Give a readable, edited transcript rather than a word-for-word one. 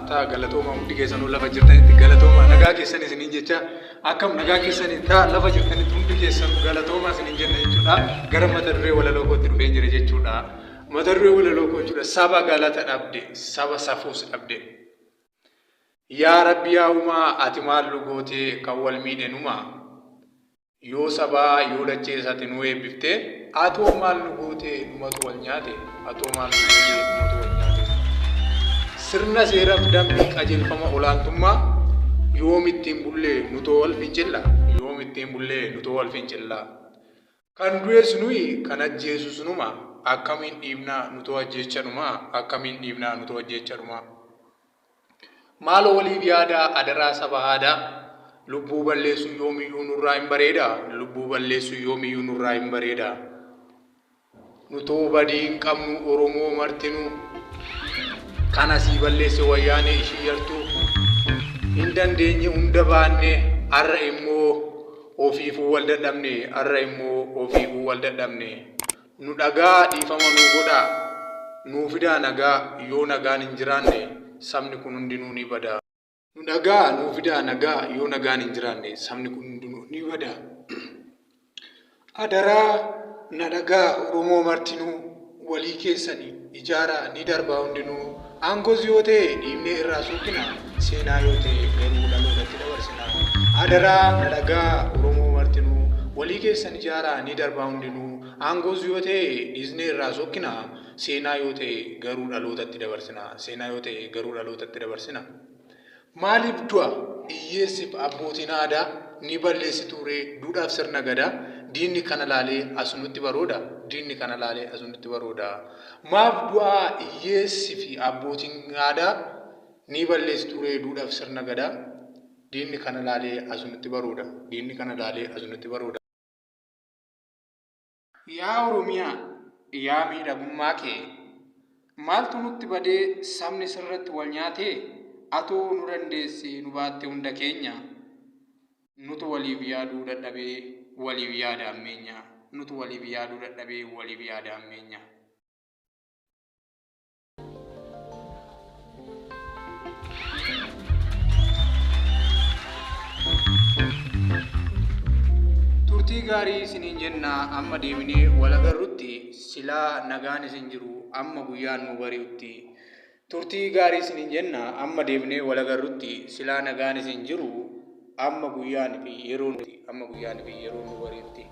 Ta'a galatooma hundi keessanuu lafa jirtanitti galatooma nagaa keessan isiniin jecha akkam nagaa keessanii ta'a lafa jirtanitti hundi keessanuu galatooma isiniin jenna jechuudha. Gara mata duree walaloo kootti dhufeen jira jechuudha. Mata duree walaloo koo jechuudha saba galata dhabde saba safuus dhabde. Yaa Rabbi yaa uumaa ati maal nu gootee kan wal miidhe numaa. Yoo sabaa yoo dachees ati nu eebbiftee. Atoo maal nu gootee numatu wal nyaate Atoo maal nu gootee numatu wal nyaate. Sirna seeraf dambii qajeelfama olaantummaa Yoom ittiin bullee nutoo wal fincilla Yoom ittiin bullee nutoo wal fincilla. Kan du'es nuyi kan ajjeesus numa Akkamiin dhiifnaa nutoo ajjeecha dhumaa Akkamiin dhiifnaa nutoo ajjeecha dhumaa. Maaloo waliif yaadaa adaraa saba haadaa Lubbuu balleessuun yoomiyyuu nurraa hin bareeda Lubbuu balleessuun yoomiyyuu nurraa hin bareeda Nutoo badii hin qabnu Oromoo martinuu Kan asii balleesse wayyaanee ishii yartuu Hin dandeenye hunda baannee har'a immoo ofiifuu wal dadhabne Har'a immoo ofiifuu wal dadhabne Nu dhaga'aa dhiifama nuu godhaa Nuu fidaa nagaa yoo nagaan hin jiraanne sabni kun hundinuu ni bada. Nu dhaga'aa nuu fidaa nagaa yoo nagaan hin jiraanne sabni kun hundinuu ni bada. Adaraa na dhaga'aa Oromoo martinuu walii keessani ijaaraa ni darbaa hundinuu Aangos yoo ta'e dhiibnee irraa suuqina seenaa yoo ta'e garuu dhalootatti dabarsina. Adaraa na dhaga'aa Oromoo martinuu walii keessan ijaaraa ni darbaa hundinuu Aangoos yoo ta'e dhiisnee irraa sokkina, seenaa yoo ta'e garuu dhalootatti dabarsina. Seenaa yoo ta'e garuu dhalootatti dabarsina. Maaliif du'a hiyyeessif abbootiin aadaa ni balleessituu ree duudhaaf sirna gadaa diinni kana laalee as nutti barooda diinni kana laalee as nutti barooda. Maaf du'aa hiyyeessi fi abbootiin aadaa ni balleessituu ree duudhaaf sirna gadaa diinni kana laalee as nutti barooda diinni kana laalee as nutti barooda. Yaa Oromiyaa, yaa miidhagummaa kee, Maaltu nutti badee sabni sirratti wal nyaatee? Atoo nu dandeesse nu baatte hunda keenya, Nutu waliif yaaduu dadhabee waliif yaada hammeenya, Nutu waliif yaaduu dadhabee waliif yaada hammeenya. Turtii gaarii isiniin jenna amma deebinee wal agarrutti silaa nagaan isin jiru amma guyyaan nu bari'utti. Turtii gaarii isiniin jenna amma deebinee wal agarrutti silaa nagaan isin jiru amma guyyaan fi yeroon amma guyyaan fi yeroon nu bari'utti.